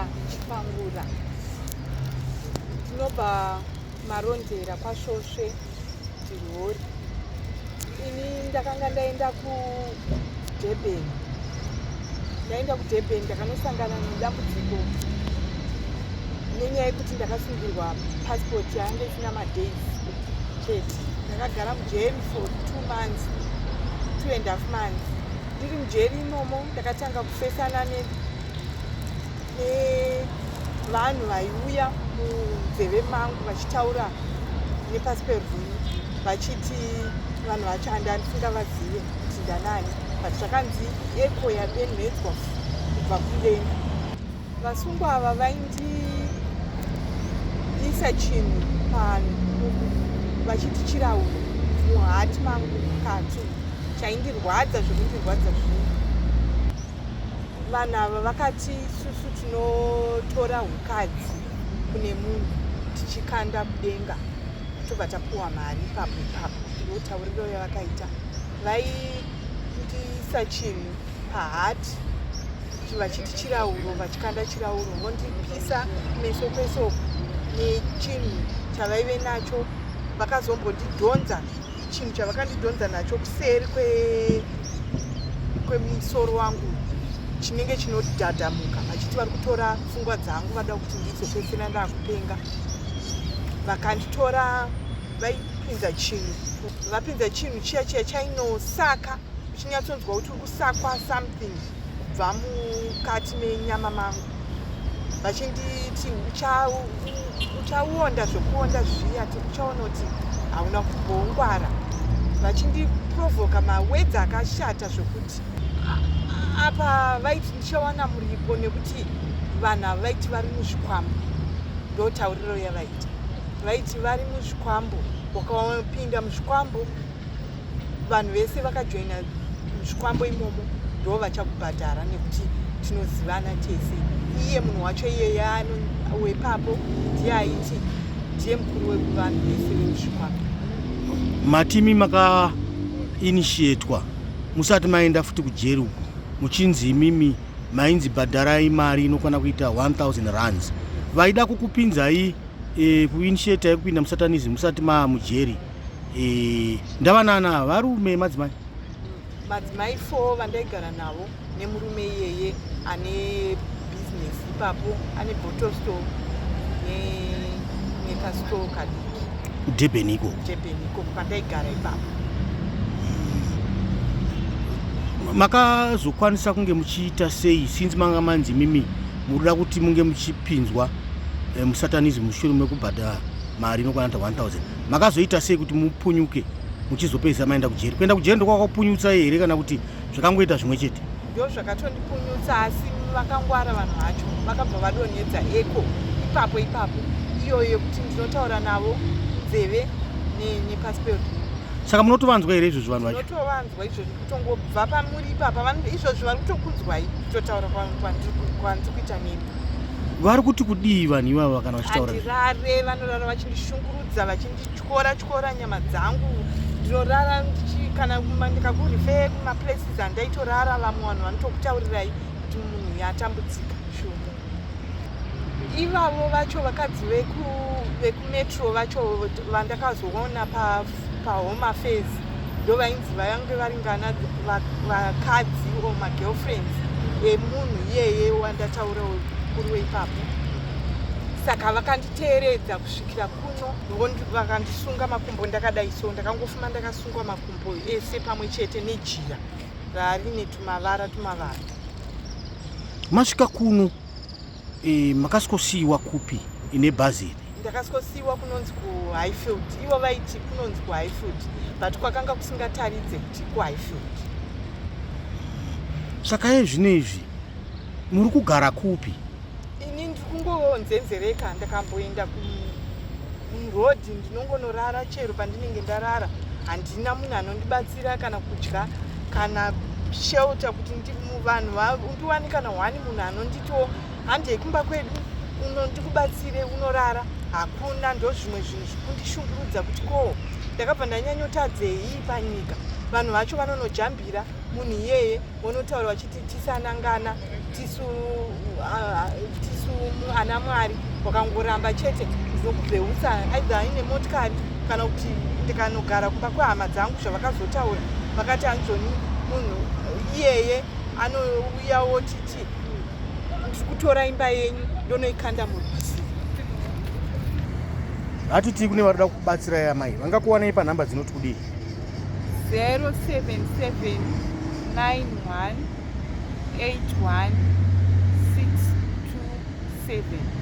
Stella Chipangura. Ndinobva Marondera kwaSvosve Dhirihori. Ini ndakanga ndaenda kuDurban. Ndaenda kuDurban ndakanosangana nedambudziko nenyaya yekuti ndakasungirwa passport yanga isina madays chete. Ndakagara mujeri for 2 months, 2.5 months. Ndiri mujeri imomo ndakatanga kufesana nevanhu vaiuya munzeve mangu vachitaura nepasi perurimi, vachiti vanhu vacho handisingavazive kuti ndanani, but zvakanzi echo yadenhedzwa kubva kudenga. Vasungwa ava vaindiisa chinhu pano vachiti chirauro muhati mangu mukati, chaindirwadza zvekundirwadza zvinhu. Vanhu ava vakati isusu tinotora ukadzi kune munhu tichikanda kudenga, tobva tapuwa mari ipapo ipapo. Ndo tauriro yavakaita. Vaindiisa chinhu pahati vachiti chirauro, vachikanda chirauro, vondipisa kumeso kwese uku nechinhu chavaive nacho. Vakazombondidhonza chinhu chavakandidhonza nacho kuseri kwemusoro wangu, chinenge chinodhadhamuka, vachiti vari kutora pfungwa dzangu, vada kuti ndizopedzisira ndakupenga. Vakanditora, vaipinza chinhu, vapinza chinhu chiya chiya chainosaka, uchinyatsonzwa kuti uri kusakwa something kubva mukati menyama mangu, vachinditi uchaonda zvokuonda zviya, uchaona kuti hauna kumbongwara, vachindiprovoka mawedzi akashata zvokuti apa vaiti ndichawana muripo nekuti vanhu ava vaiti vari muzvikwambo. Ndo tauriro yavaita, vaiti vari muzvikwambo. Wakapinda muzvikwambo, vanhu vese vakajoina muzvikwambo imomo ndo vachakubhadhara nekuti tinozivana tese. Iye munhu wacho iyeye wepapo ndiye aiti ndiye mukuru wevanhu vese vemuzvikwambo. Matimi makainitiatwa musati maenda futi kujeri uku, muchinzi imimi mainzi bhadharai mari inokwana kuita 1000 rands. Vaida kukupinzai kuinitiatai kupinda musatanism musati maamujeri ndavanana varume, madzimai? Madzimai 4 vandaigara navo nemurume iyeye ane bhizinesi ipapo, ane bottle store nekastore kadiki. KuDurban ikoko? Durban ikoko pandaigara ipapo. Makazokwanisa kunge muchiita sei since manga manzi mimi murikuda kuti munge muchipinzwa musatanism mushure mekubhadhara mari inokwana ta 1000? Makazoita sei kuti mupunyuke muchizopedzisa maenda kujeri? Kuenda kujeri ndokwakapunyutsai here kana kuti zvakangoita zvimwe chete? Ndo zvakatondipunyutsa, asi vakangwara vanhu vacho, vakabva vadonhedza echo ipapo ipapo iyoyo yekuti ndinotaura navo nzeve nepasi perurimi. Saka munotovanzwa here izvozvo vanhu vacho? Ndinotovanzwa izvozvo, kutongobva pamuri ipapa izvozvo vari kutokunzwai kutotaura kwandiri kuita nemi. Vari kuti kudii vanhu ivava kana vachitaura? Handirare, vanorara vachindishungurudza, vachindityora tyora nyama dzangu. Ndinorara kana ndikakurefer kumaplaces andaitorara, vamwe vanhu vanotokutaurirai kuti munhu uyu atambudzika shumo. Ivavo vacho vakadzi vekumetro vacho vandakazoona paHome Affairs ndo vainzi vayange varingana vakadzi or magirlfriends emunhu iyeye wandataura mukuru weipapo. Saka vakanditeeredza kusvikira kuno, vakandisunga makumbo ndakadai so, ndakangofuma ndakasungwa makumbo ese pamwe chete nejira rarine tumavara tumavara. Masvika kuno makasvikosiyiwa kupi nebhazi iri? Ndakasvikosiyiwa kunonzi kuHighfield. Ivo vaiti kunonzi kuHighfield, but kwakanga kusingataridze kuti kuHighfield. Saka ye zvino izvi muri kugara kupi? Ini ndiri kungonzenzereka. Ndakamboenda murodhi, ndinongonorara chero pandinenge ndarara. Handina munhu anondibatsira, kana kudya, kana shelter kuti vanhu ndiwane kana one munhu anonditiwo handei kumba kwedu uno ndikubatsire unorara. Hakuna. Ndo zvimwe zvinhu zvikundishungurudza kuti ko ndakabva ndanyanyotadzei panyika. Vanhu vacho vanonojambira munhu iyeye, vonotaura vachiti tisanangana. Tisu tisu ana Mwari wakangoramba chete, ndinokubheutsa either aine motikari kana kuti ndikanogara kumba kwehama dzangu. Zvavakazotaura, vakati anzvoni munhu iyeye anouyawo titi ndiri kutora imba yenyu, ndonoikanda murwizi. Hatiti kune vari kuda kubatsirai amai, vangakuwanai panhamba dzinoti kudii? 077 91 81 627.